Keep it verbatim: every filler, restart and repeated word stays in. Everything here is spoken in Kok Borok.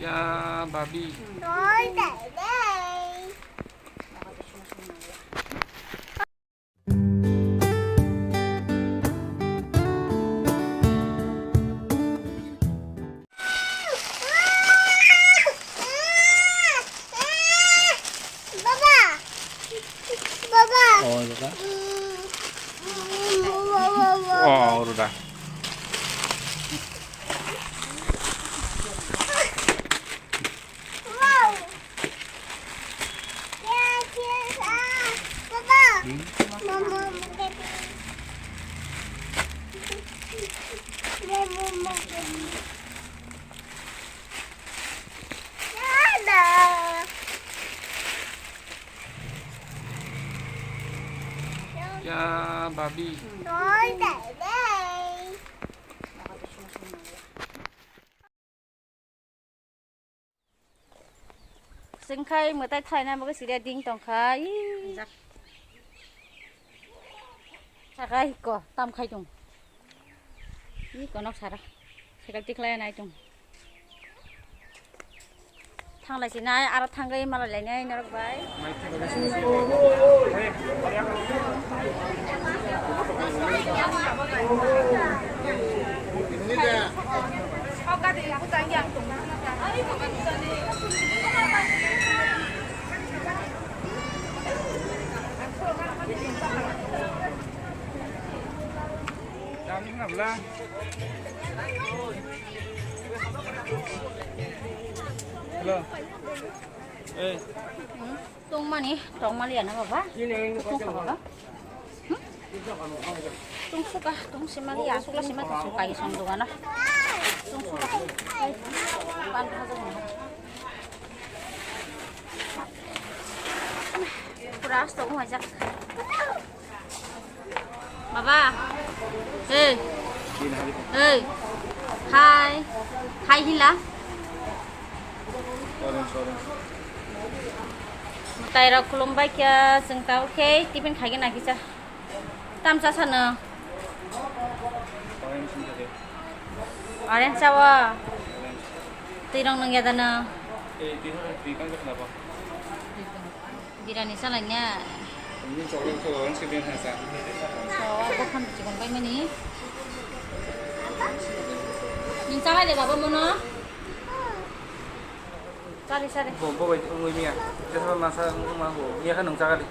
Ya, babi. Baba. Baba. Oh, baba. Oh, udah. Wow. Yes, yes, ah. Baba. Hmm? Mama, mama. Mama, mama. Ada. Ya, babi. Doi, doi, doi. Sengkhai mwtai thaina bagwi sida ding tongkha. Ih. Jak. Sakai ko tam khai tong. Ih, konok sara. Sekal tikhlai nai tong. Thanglai sinai, aro thangwi malai lainai norok bai. Hello. Hey. Tongmani, tongmani ano baba. Tongkha baba. Hmm? Tongsuka, tongsimani, asukla sima tongsuka isong dogana. Tongsuka. Hey. Pan bhaja dong. Pura asto ko majak. Baba. Hey. Hey. Hi. Hi hila. Sorry, sorry. Mwtai rok khulumbai khe chwng tabuk khe tiffin khaigwi nakisa. Tamsa sano. Orange sao. Twi rong nung ya dano. Birani salai nya. Sawa bokhan chikon pai mani. Ning salai de baba mono. Sari, sari. Bo, bo bai wngwi miya. Jesa masa wngma bo. Miya kha nung chagali.